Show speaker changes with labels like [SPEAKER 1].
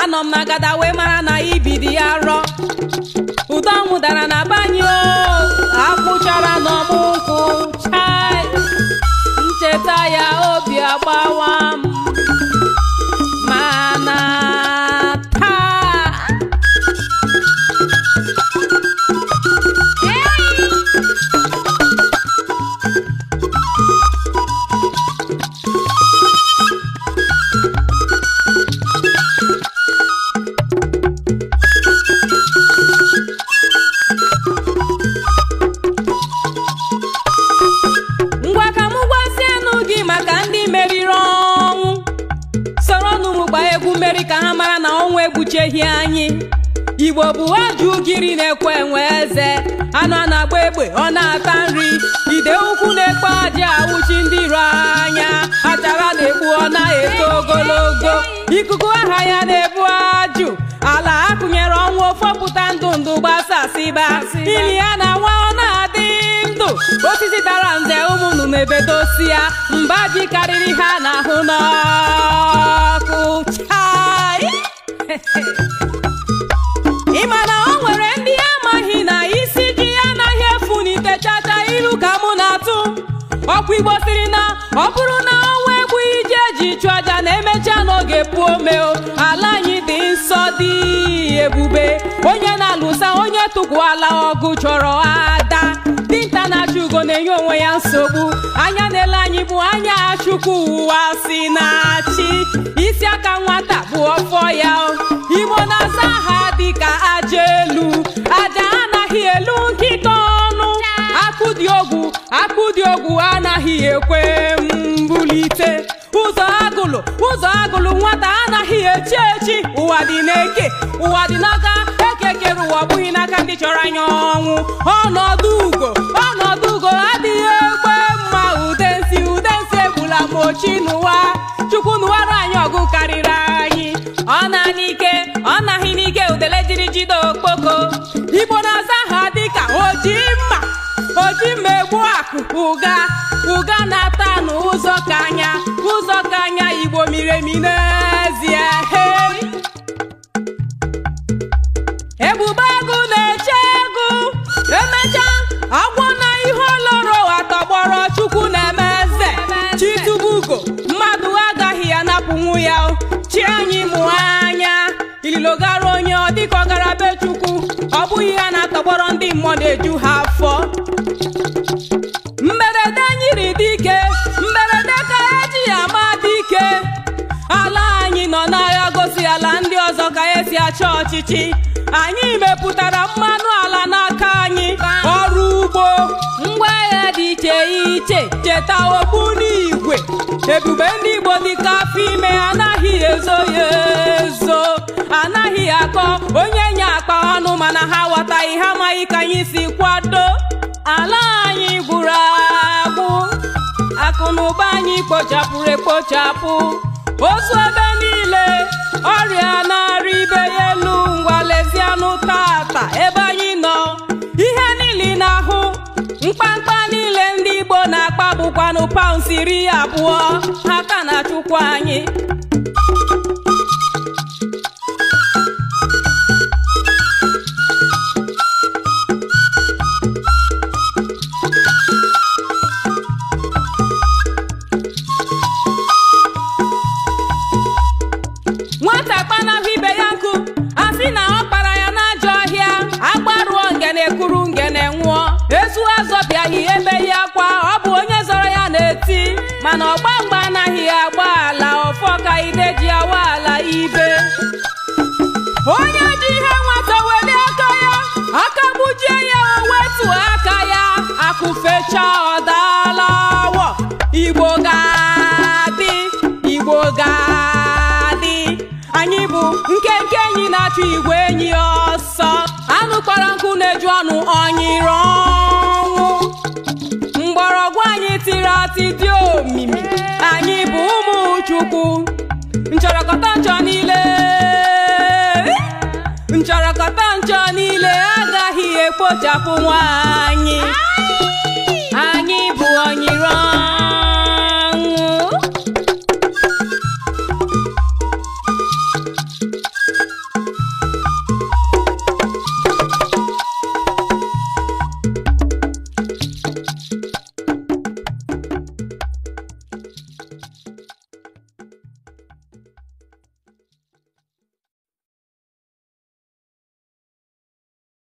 [SPEAKER 1] Anọ m na agada wee mara na ibidi ya rọ. Ụdọ ọnwụ dara na banyo, akwụchara n'ọmụ nkwụ chai. Ncheta ya obi agbawa m. Mana taa ngwa ka m gwazienụ gị maka ndị meriri ọnwụ. Soronụ m gbaa egwu mmeri ka ha mara na ọnwụ egbucheghị anyị. Igbo bụ ajụ ugiri na-ekwe enwe eze. Anụ a na-agba egbe ọ na-ata nri. Ide ukwu na-ekpe aja awụchi ndị iro anya. Achara na-egbu ọ na-eto ogologo. Ikuku aha ya na-ebu ajụ. Ala akụnyere ọnwụ ofopụta ndụ ndụ gbasasịba. Ili ya na nwa ọ na-adị ndụ. Osisi dara nze ụmụ nnụnụ ebedosia. Mba ji karịrị ha n'ahụ n'ọkụ. Chai! Ị ma na o nwere ndị amaghị na isi ji anaghị efu n'ite chacha ilu ka mụ na-atụ. Ọkwa Igbo siri na ọ bụrụ na ọnwa egwu ije ji chụọ aja na-emecha n'oge puo meo. Ala anyị dị nsọ dị ebube. Onye na-alụsa onye tụkwala ọgụ chọrọ ada. Dinta na-achụ ugo na-enye onwe ya nsogbu. Anya na-ele anyị bụ anya Chukwu ụwa si na-achị. Isi aka nwata bụ ọfọ ya. Igbo na-aza aha dịka aja elu. Aja anaghị elu nkịta ọnụ. Akụ dị ogwu, akụ dị ogwu anaghị ekwe mbulite. Ụzọ agụlụ, ụzọ agụlụ nwata anaghị echi echi. Ụwa dị n'eke, ụwa dị n'aka. Ekekere ụwa ọ bụghị n'aka ndị chọrọ anya ọnwụ. Ọnọdụ ugo, ọnọdụ ugo adịghị ekwe mma. Udensi, udensi egbula m ochi n'ụwa. Chukwu nụwara anyị ọgụ karịrị anyị. Ọ na n'ike, ọ naghị n'ike udele jiri jide okpoko. Igbo na-aza ha dịka oji mma. Oji mma egbu akụ ụga. Ụga na-ata n'ụzọ ka anya, ụzọ ka anya. Igbo miri emi n'ezie. Hey! Ebube agụ na-eche egwu. Emecha agwọ na ihe oloro atọgbọrọ. Chukwu na-eme eze. Chitubugo mmadụ agaghị anapụnwu ya. Chi anyị mụ anya. Ililogara onye ọ dịka ọ gara be Chukwu. Ọ bụghị ha na-atọgbọrọ ndị mmụọ na-eju ha afọ. Mberede nyiri dike, mberede ka eji ama dike. Ala anyị nọ n'agha gosi ala ndị ọzọ ka esi achọ ọchịchị. Anyị mepụtara mmanụ ala n'aka anyị. Ọrụ ugbo, ngwa agha dị iche iche. Cheta ogbu n'igwe. Ebube ndị Igbo dịka afọ ime anaghị ezo ya ezo. Anaghị akọ onye nye akpa ọnụ mana ha ghọtaghị, ha amaghị ka anyị si kwado. Ala anyị gwụrụ agwụ. Akụ na ụba anyị kpochapụrụ ekpochapụ. Ozu ebe niile, ọrịa na-arị ibe ya elu. Ngwa lezianụ tata ebe anyị nọ. Ihe niile na-ahụ, mkpamkpa niile ndị Igbo na-akpa bụkwanụ paụnsụ 20. Ha ka na-achụkwa anyị. Nwata kpanahụ ibe ya nkụ, asị na ọ kpara ya n'ajọ ọhịa. Agbarụọ ngene kwuru ngene nwụọ. Ezu azọbịaghị ebe ya akwa, ọ bụ onye zọrọ ya na-eti. Mana ọgba mgba anaghị agba ala, ọfọ ka ide ji awa ala ibe. Onye ji ihe nwata welie aka ya, aka gbujie ya o wetuo aka ya. Akụ fechaa ọ daala awọ. Igbo ga-adị, Igbo ga-adị. Anyị bụ nkenke enyi na-achụ igwe enyi ọsọ. Anụ kpọrọ nkụ na-eju ọnụ ọnyịrị ọnwụ. Mgbọrọgwụ anyị tiri atị dị omimi. Anyị bụ ụmụ Chukwu. Nchọrọkọta nchọ niile, nchọrọkọta nchọ niile agaghị ekpochapụ nwa anyị.